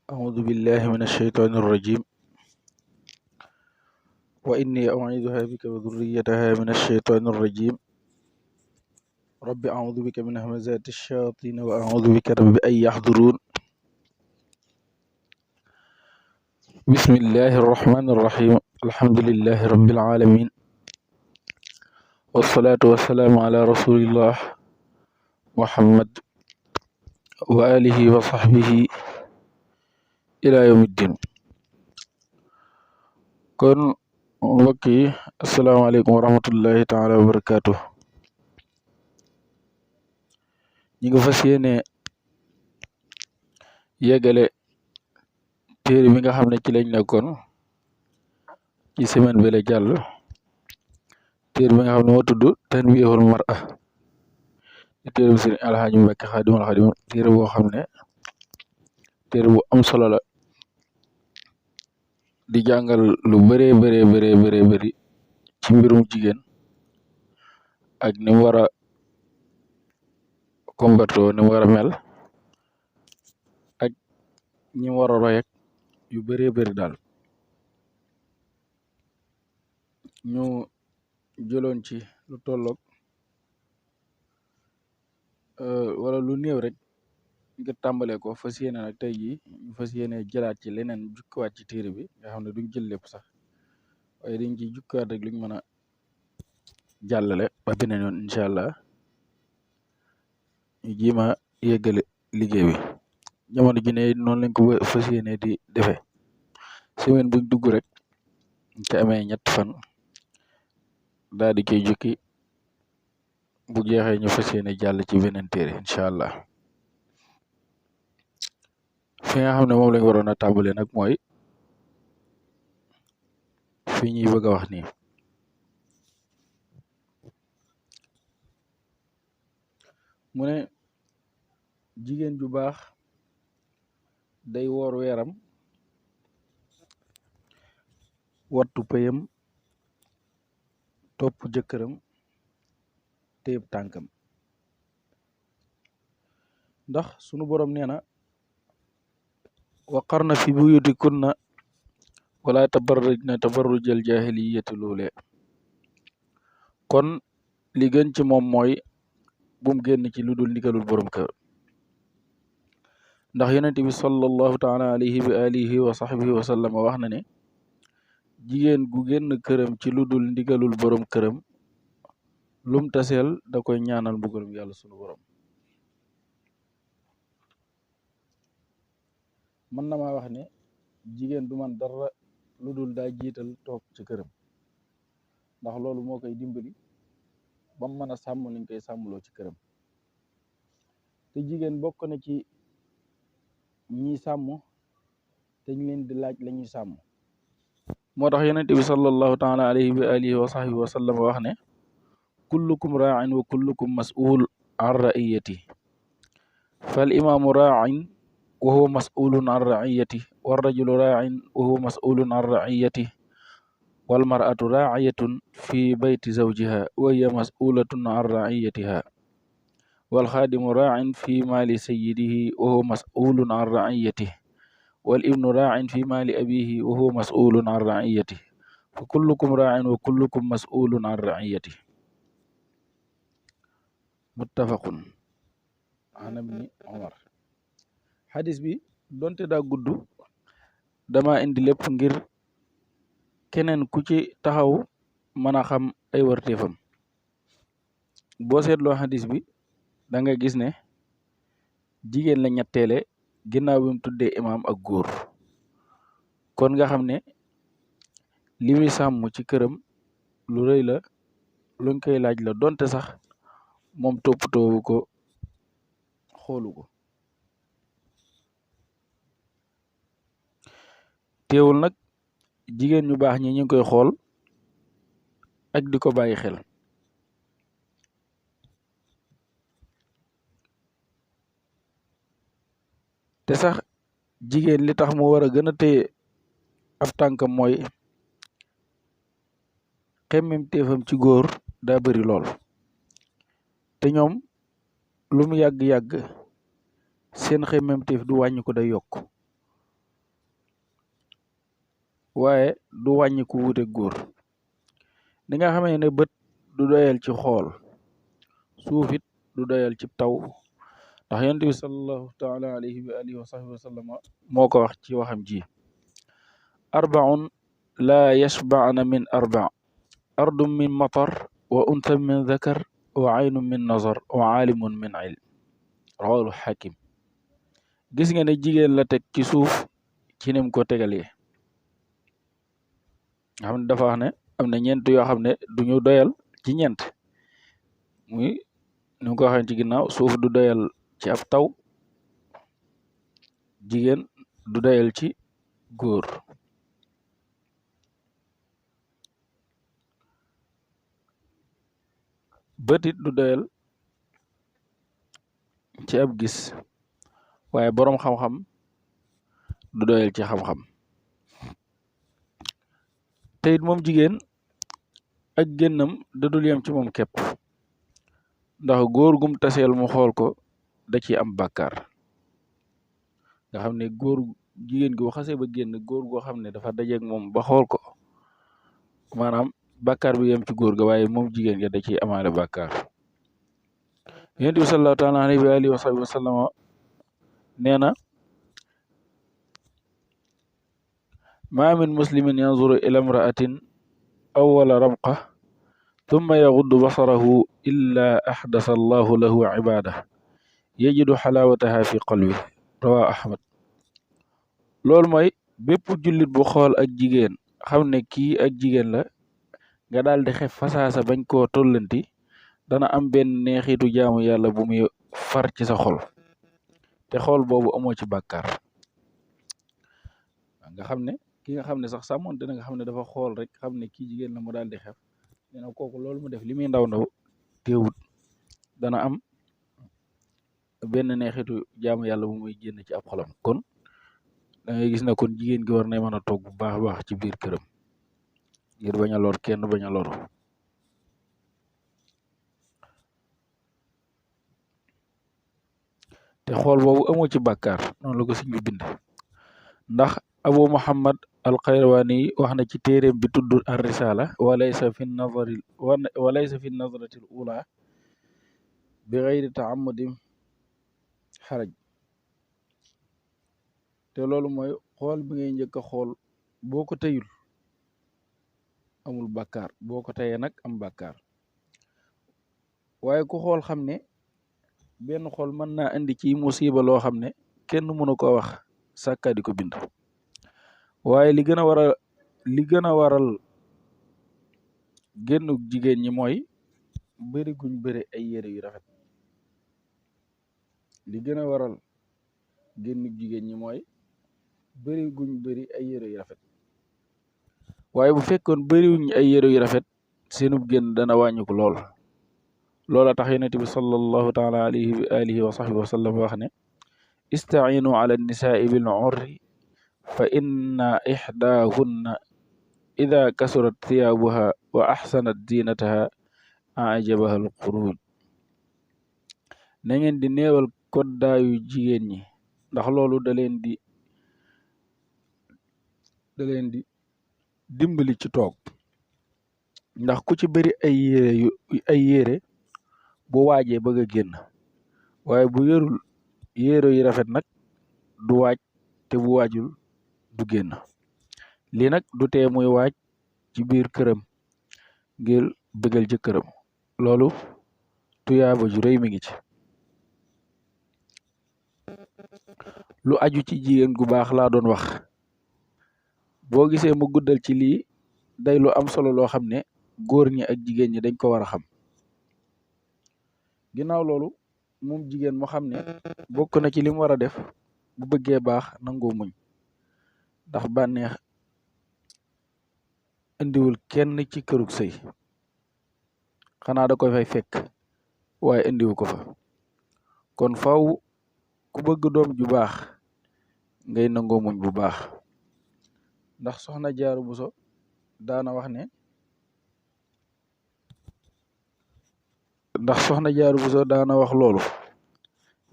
أعوذ بالله من الشيطان الرجيم وإني أعيذها بك وذريتها من الشيطان الرجيم رب أعوذ بك من همزات الشياطين وأعوذ بك رب أن يحضرون بسم الله الرحمن الرحيم الحمد لله رب العالمين والصلاة والسلام على رسول الله محمد وآله وصحبه إلى يوم الدين kon mbokk yi asalaamaaleykum wa rahmatullahi taala wa barakaatu ñi nga fas yéene yeggale téere bi nga xam ne ci lañ nekkoon ci semaine bi la jàll téere bi nga xam ne moo tudd tanbihul mar'a di téere bu Sëriñ Alxaaji Mbàkke Xaadimal Xaadim téere boo xam ne téere bu am solo la di jàngal lu bëri ci mbirum jigéen ak ni mu war a comporter ni mu war a mel ak ñi mu war a roy ak yu bëree bëri daal ñu jëloon ci lu tolloog wala lu néew rek ngir tàmbalee ko fas yéene nag tey jii ñu fas yéene jëlaat ci leneen jukkiwaat ci téere bi nga xam ne duñ jël lépp sax waaye dañ ci jukkiwaat rek luñ mën a jàllale ba beneen yoon incha allah ñu jiima yeggale liggéey bi jamono ji ne noonu lañ ko fas yéene di defee semaine buñ dugg rek ñu ci amee 3 fan daal di koy jukki bu jeexee ñu fas yéene jàll ci beneen téere incha allah fi nga xam ne moom lañ waroon a tàmbalee nag mooy fi ñuy bëgg a wax nii mu ne jigéen ju baax day woor weeram wattu pëyam topp jëkkëram téyeb tànkam ndax sunu borom nee na waqarna fi buyutikunna wala tabarrajna tabarrujal jahiliyati luule kon li gën ci moom mooy bum génn ci lu dul ndigalul borom kër ndax yonent bi sallallahu taala alayhi wa alihi wa sahbihi wa sallam wax na ne jigéen gu génn këram ci lu dul ndigalul borom këram lum taseel da koy ñaanal mbugalum yàlla sunu borom mën na maa wax ne jigéen du man dara lu dul daa jiital toog ci këram ndax loolu moo koy dimbali ba mu mën a sàmm liñ koy sàmmloo ci këram te jigéen bokk na ci ñi sàmm te ñu leen di laaj la ñuy sàmm moo tax yonent bi sallallahu taala alayhi wa alihi wa sahbihi wa sallam wax ne kullukum raa'in wa kullukum mas'ul an ra'iyati fal imaamu raa'in wa huwa mas'ulun an ra'iyati war rajulu raa'in wa huwa mas'ulun an ra'iyati wal mar'atu raa'iyatun fi bayti zawjiha wa hiya mas'ulatun an ra'iyatiha wal xaadimu raa'in fi maali sayyidihi wa huwa mas'ulun an ra'iyatihi wal ibnu raa'in fi maali abihi wa huwa mas'ulun an ra'iyatihi fa kullukum raa'in wa kullukum mas'ulun an ra'iyatihi muttafaqun an ibni Umar xadis bi donte daa gudd dama indi lépp ngir keneen ku ci taxaw mën a xam ay warteefam boo seetloo xadis bi da nga gis ne jigéen la ñetteele ginnaaw bi mu tuddee imaam ak góor kon nga xam ne li muy sàmm ci këram lu rëy la luñ koy laaj la donte sax moom toppatoowu ko xoolu ko teewul nag jigéen ñu baax ñi ñu ngi koy xool ak di ko bàyyi xel te sax jigéen li tax mu war a gën a téye ab tànkam mooy xemmem téefam ci góor daa bari lool te ñoom lu mu yàgg-yàgg seen xemmem téef du wàññi ko day yokk waaye du wàññi ku wuute góor ni nga xamee ne bët du doyal ci xool suuf it du doyal ci taw ndax yonent bi sallallahu taala alayhi wa alihi wa sahbihi wa sallama moo ko wax ci waxam ji arbaun laa yashba'na min arba ardun min matar wa untan min dhakar wa aynun min nazar wa aalimun min ilm rawahu xakim gis nga ne jigéen la teg ci suuf ci nim ko tegalee nga xam ne dafa wax ne am na ñeent yoo xam ne duñu doyal ci ñeent muy ni ko waxee ci ginnaaw suuf du doyal ci ab taw jigéen du doyal ci góor bët it du doyal ci ab gis waaye boroom xam-xam du doyal ci xam-xam te it moom jigéen ak génnam da dul yem ci moom képp ndax góor gum taseel mu xool ko da ci am bàkkaar nga xam ne góor jigéen gi bu xasee ba génn góor goo xam ne dafa dajeeg moom ba xool ko maanaam bàkkaar bi yem ci góor ga waaye moom jigéen ga da ciy amaale bàkkaar yonent bi sallallahu taala alayhi wa alihi wa sahbihi wa sallama nee na ma min muslimin yanzuru ila imra'atin awwala rabqa thumma yaghuddu basarahu illa ahdasa allahu lahu ibada yajidu xalaawataha fi qalbi rawa ahmad loolu mooy bépp jullit bu xool ak jigéen xam ne kii ak jigéen la nga daal di xef fasaasa bañ koo tollanti dana am benn neexitu jaamu yàlla bu muy far ci sa xol te xool boobu amoo ci bàkkaar nga xam ne ki nga xam ne sax sàmmoon dina nga xam ne dafa xool rek xam ne kii jigéen la mu daal di xef nee na kooku loolu mu def li muy ndaw ndaw teewut dana am benn neexitu jaamu yàlla bu muy génn ci ab xolam kon da ngay gis ne kon jigéen gi war na mën a toog bu baax a baax ci biir këram ngir bañ a lor kenn bañ a loru te xool boobu amoo ci bàkkaar noonu la ko sëñ bi bind ndax abu muhammad al xayrawaani wax na ci téeréem bi tudd ar risala walaysa fi nazarati al ula bi gayri taamudim xaraj te loolu mooy xool bi ngay njëkk a xool boo ko teyul amul bàkkaar boo ko teyee nag am bàkkaar waaye ku xool xam ne benn xool mën naa indi ci musiba loo xam ne kenn mënu ko wax sàkka di ko bind waaye li gën a waral génnu jigéen ñi mooy bëri guñ bëri ay yére yu rafet li gën a waral génnu jigéen ñi mooy bëri guñ bëri ay yére yu rafet waaye bu fekkoon bëriwuñ ay yére yu rafet seenub génn dana wàññiku lool loola tax yonent bi sallallahu taala alayhi wa alihi wa sahbihi wa sallam wax ne istainu ala nisaai bil urri fa inna ixdaahunna ida kasurat thiyaabuha wa axsanat zinataha ajabaha al xuruj na ngeen di neewal koddaayu jigéen ñi ndax loolu da leen di dimbali ci toog ndax ku ci bëri ay yére bu waajee bëgg a génn waaye bu yorul yére yu rafet nag du waaj te bu waajul du génn lii nag du tee muy waaj ci biir këram ngir bëggal ci këram loolu tuyaaba ju rëy mi ngi ci lu aju ci jigéen gu baax laa doon wax boo gisee mu guddal ci lii day lu am solo loo xam ne góor ñi ak jigéen ñi dañ ko war a xam ginnaaw loolu moom jigéen moo xam ne bokk na ci li mu war a def bu bëggee baax nangoo muñ ndax bànneex indiwul kenn ci kërug sëy xanaa da koy fay fekk waaye indiwu ko fa kon faw ku bëgg doom ju baax ngay nangoo muñ bu baax ndax soxna Jaaru Buso daana wax ne loolu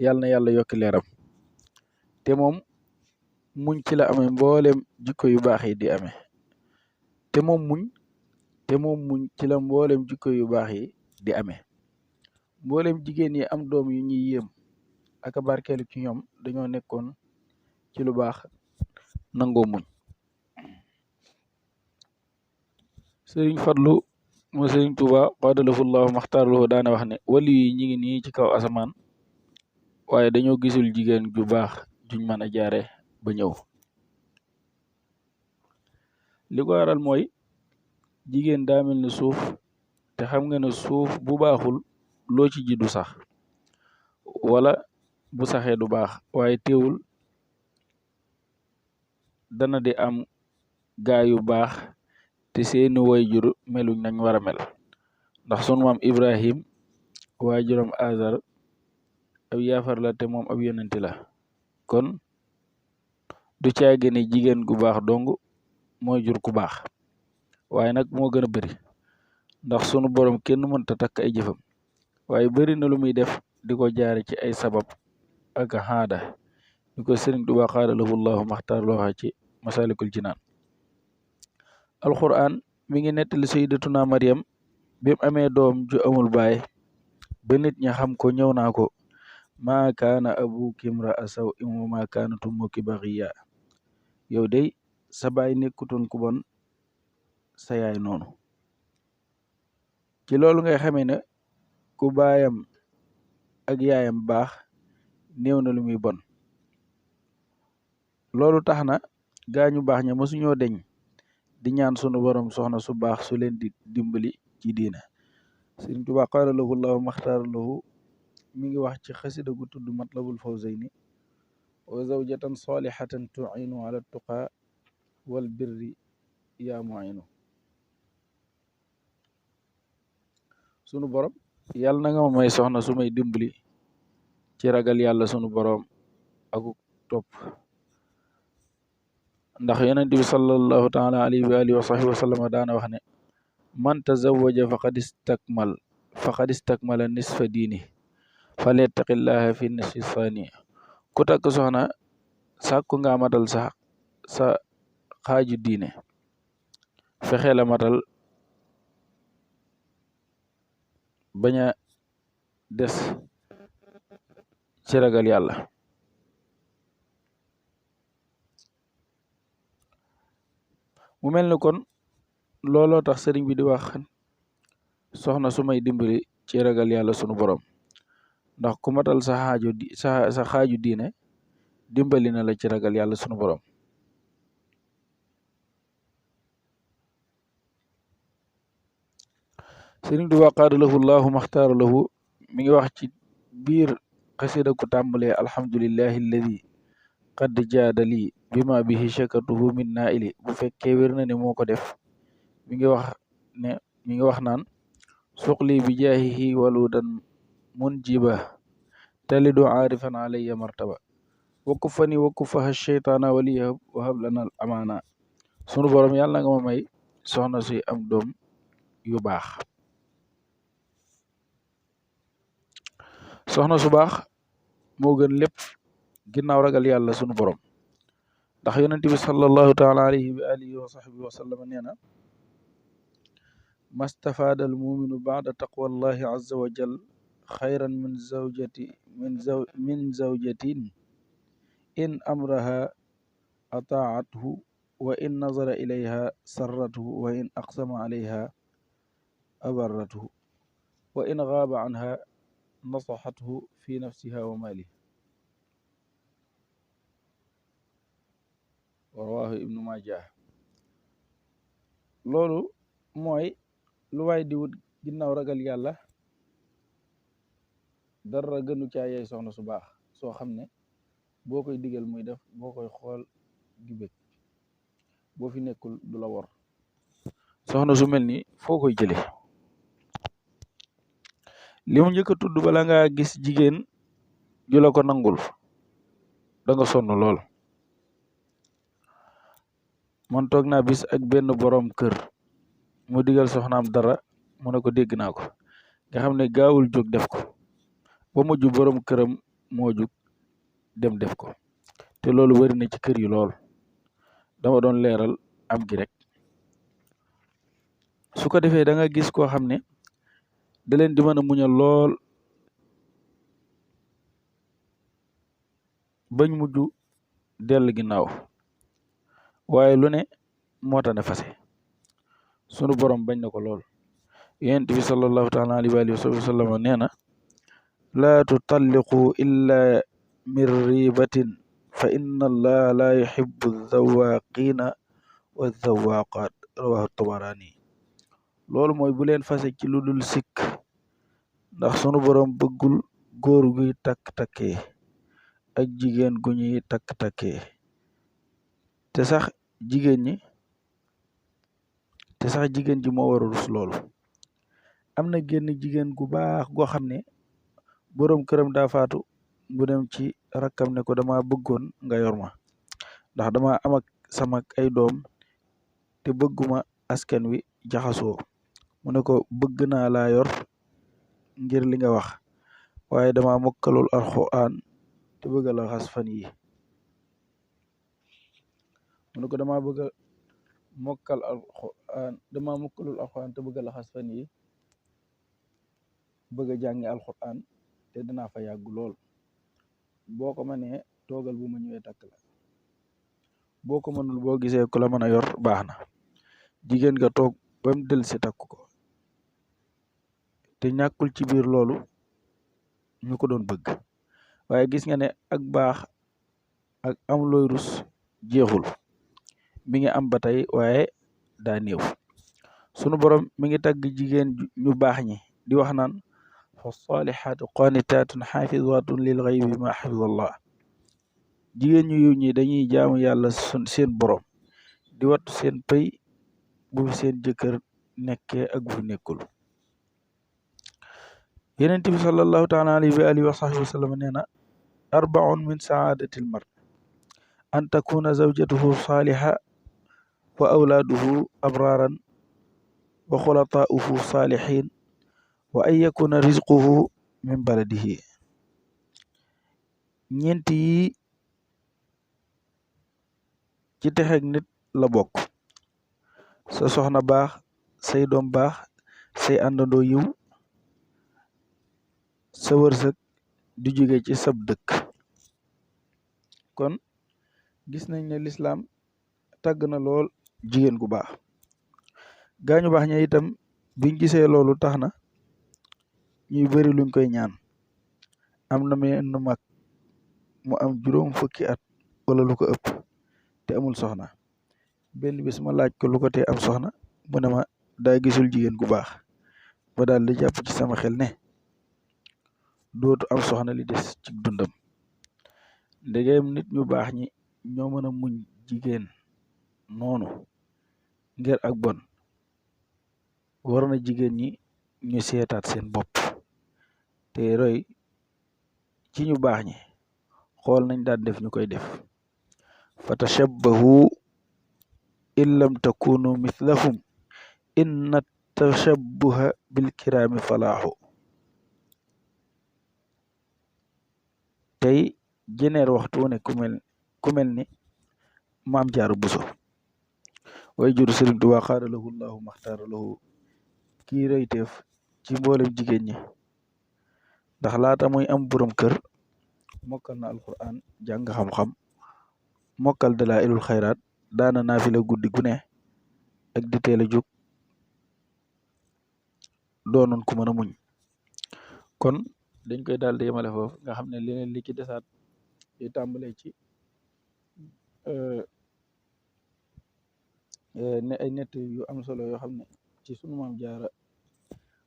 yàlla na yàlla yokki leeram te moom muñ ci la amee mboolem jikko yu baax yi di amee te moom muñ ci la mboolem jikko yu baax yi di amee. mboolem jigéen yi am doom yu ñuy yéem ak a barkeelu ci ñoom dañoo nekkoon ci lu baax nangoo muñ. sëriñ Fadlu moo sëriñ Tuuba qaadalahullahu maxtaaraloo daana wax ne wali yi ñi ngi nii ci kaw asamaan waaye dañoo gisul jigéen ju baax juñ mën a jaare ba ñëw. li ko waral mooy jigéen daa mel ni suuf te xam nga ne suuf bu baaxul loo ci ji du sax wala bu saxee du baax waaye teewul dana di am gaa yu baax te seeni wayjur meluñ nañ war a mel ndax sunu maam Ibrahim waajuram Azar ab yaafar la te moom ab yonenti la kon du caagi ne jigéen gu baax dong mooy jur ku baax waaye nag moo gën a bari ndax sunu borom kenn mënta takk ay jëfam waaye bari na lu muy def di ko jaare ci ay sabab ak xaada di ko sëriñ Tuubaa xaadalahullahu maxtaar loo xa ci masalikul jinaan. alquran mi ngi nettali sayyidatuna Maryam bi mu amee doom ju amul baay ba nit ñi xam ko ñëw naa ko maa kaana abuki imra'a saw'in wa maa kaanat ummuki baghiya yow day sa baay nekkutoon ku bon sa yaay noonu. ci loolu ngay xamee ne ku baayam ak yaayam baax néew na lu muy bon. loolu tax na gaañu baax ña mësuñoo deñ di ñaan sunu borom soxna su baax su leen di dimbali ci diina. Sëriñ Tuubaa qaadalahu llahu maxtaara lahu mi ngi wax ci xasida gu tudd matlabul fawzayni wa zawjatan salihatan tu'inu ala tuqa wal birri yaa mu'inu. sunu borom yàlla na nga ma may soxna su may dimbali ci ragal yàlla sunu borom aku topp ndax yonent bi sallallahu taala alayhi wa alihi wa sahbihi wa sallam daana wax ne man tazawwaja faqad istakmala nisfa diini falyattaqillaha fi nisfi saani. ku takk soxna sàkku nga matal sa xaaju diine fexe la matal bañ a des ci ragal yàlla. mu mel ni kon looloo tax sëriñ bi di wax soxna su may dimbali ci ragal yàlla sunu borom ndax ku matal sa xaaju diine dimbali na la ci ragal yàlla sunu borom. sëriñ Tuubaa qaadalahu llahu maxtaara lahu mi ngi wax ci biir xasida ku tàmbalee alhamdulillahi alladi qad jaadali bima bihi shakartuhu min naili bu fekkee wér na ne moo ko def mi ngi wax naan suqli bi jaahihi waludan munjiba talidu aarifan alayya martaba wakufani wakufaha sheytaana waliyahab wahab lana al amaana. sunu borom yàlla nga ma may soxna suy am doom yu baax. soxna su baax moo gën lépp ginnaaw ragal yàlla sunu borom ndax yonent bi sallallahu taala alayhi wa alihi wa sahbihi wa sallam nee na mastafaada al muminu baada taqwallahi azza wa jal xayran min zawjatin in amraha ataathu wa in nazara ilayha sarrathu wa in aqsama alayha abarrathu wa in gaaba anha nasaxathu fi nafsiha wa malihi. rawaahu ibnu Maajah. loolu mooy lu waay di wut ginnaaw ragal yàlla dara gënu caa yey soxna su baax soo xam ne boo koy digal muy def boo koy xool di bëgg boo fi nekkul du la wor. soxna su mel ni foo koy jële li mu njëkk a tudd bala ngaa gis jigéen ju la ko nangul da nga sonn lool. man toog naa bis ak benn borom kër mu digal soxnaam dara mu ne ko dégg naa ko nga xam ne gaawul jóg def ko ba mujj borom këram moo jóg dem def ko te loolu bari na ci kër yi lool dama doon leeral am gi rek. su ko defee da nga gis koo xam ne da leen di mën a muñal lool bañ mujj dell ginnaaw waaye lu ne moo tax ne fase sunu borom bañ na ko lool. yonent bi sallallahu taala alayhi wa alihi wa sallam nee na laa tutalliqu illa min ribatin fa inna allaha la yuhibbu zawaqina wa zawaqat rawahu tabarani. loolu mooy bu leen fase ci lu dul sikk ndax sunu borom bëggul góor guy takk-takkee ak jigéen gu ñuy takk-takkee te sax jigéen ji moo war a rus loolu. am na génn jigéen gu baax goo xam ne boroom këram daa faatu mu dem ci rakkam ne ko dama bëggoon nga yor ma ndax dama am ak sama ay doom te bëgguma askan wi jaxasoo. mu ne ko bëgg naa laa yor ngir li nga wax waaye dama mokkalul alxuraan te bëgg la xas fan yi. mu ne ko dama bëgg a mokkal alxuraan dama mokkalul alxuraan te bëgg la xas fan yi bëgg a jàngi alxuraan te danaa fa yàgg lool. boo ko mënee toogal bu ma ñëwee takk la boo ko mënul boo gisee ku la mën a yor baax na. jigéen nga toog ba mu del si takk ko te ñàkkul ci biir loolu ñu ko doon bëgg waaye gis nga ne ak baax ak am looy rus jeexul mi ngi am ba tey waaye daa néew. sunu borom mi ngi tagg jigéen ñu baax ñi di wax naan fa salihatu qanitatun xaafizatun lil ghaybi ma xafizallah. jigéen ñu yiw ñi dañuy jaamu yàlla seen borom di wattu seen pay bu fi seen jëkkër nekkee ak bu fi nekkul. yonent bi sallallahu taala alayhi wa alihi wa sahbihi wa sallam nee na arbaun min saadatil mar an takuna zawjatuhu saliha wa awlaaduhu abraran wa xulataauhu salihin wa an yakuna rizquhu min baladihi. ñeent yi ci texeeg nit la bokk. sa soxna baax say doom baax say àndandoo yiw sa wërsëg di jóge ci sab dëkk. kon gis nañ ne lislaam tàgg na lool jigéen gu baax. gaañu baax ña itam biñ gisee loolu tax na ñuy bari luñ koy ñaan. am na menn mag mu am juróom fukki at wala lu ko ëpp te amul soxna. benn bis ma laaj ko lu ko tee am soxna mu ne ma daa gisul jigéen gu baax ba daal di jàpp ci sama xel ne dootu am soxna li des ci dundam. ndegem nit ñu baax ñi ñoo mën a muñ jigéen noonu ngir ak bon war na jigéen ñi ñu seetaat seen bopp te roy ci ñu baax ñi xool nañ daan def ñu koy def. fa tashabbahu in lam takunu mithlahum inna tashabbuha bil kiraami falaaxu. tey jeneer waxtu ne ku mel ni maam Jaaru Buso way jur Sëriñ Tuubaa xaada lahu llahu maxtaara lahu kii rëyteef ci mboolem jigéen ñi ndax laata muy am borom kër mokkal na alquran jàng xam-xam mokkal dalaa'ilul xayraat daana naafila guddi gu ne ak di teel a jóg doonoon ku mën a muñ. kon dañ koy daal di yemale foofu nga xam ne leneen li ci desaat di tàmbale ci ne ay nett yu am solo yoo xam ne ci sunu maam Jaara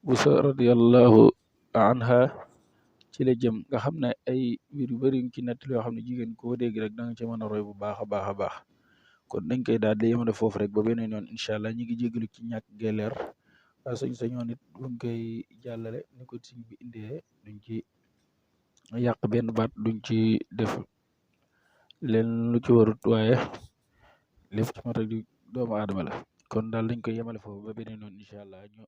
Buso radiyallahu anha ci la jëm nga xam ne ay mbir yu bari ci nett yoo xam ne jigéen koo dégg rek da nga ci mën a roy bu baax a baax a baax. kon dañ koy daal di yemale foofu rek ba beneen yoon incha allah ñi ngi jégalu ci ñàkk geleer waaye suñ sañoon it buñ koy jàllale ni ko siñ bi indee duñ ci yàq benn baat duñ ci def leen lu ci warut waaye lépp ci mat ak di doomu aadama la. kon daal dañ koy yemale foofu ba beneen yoon incha allah ñu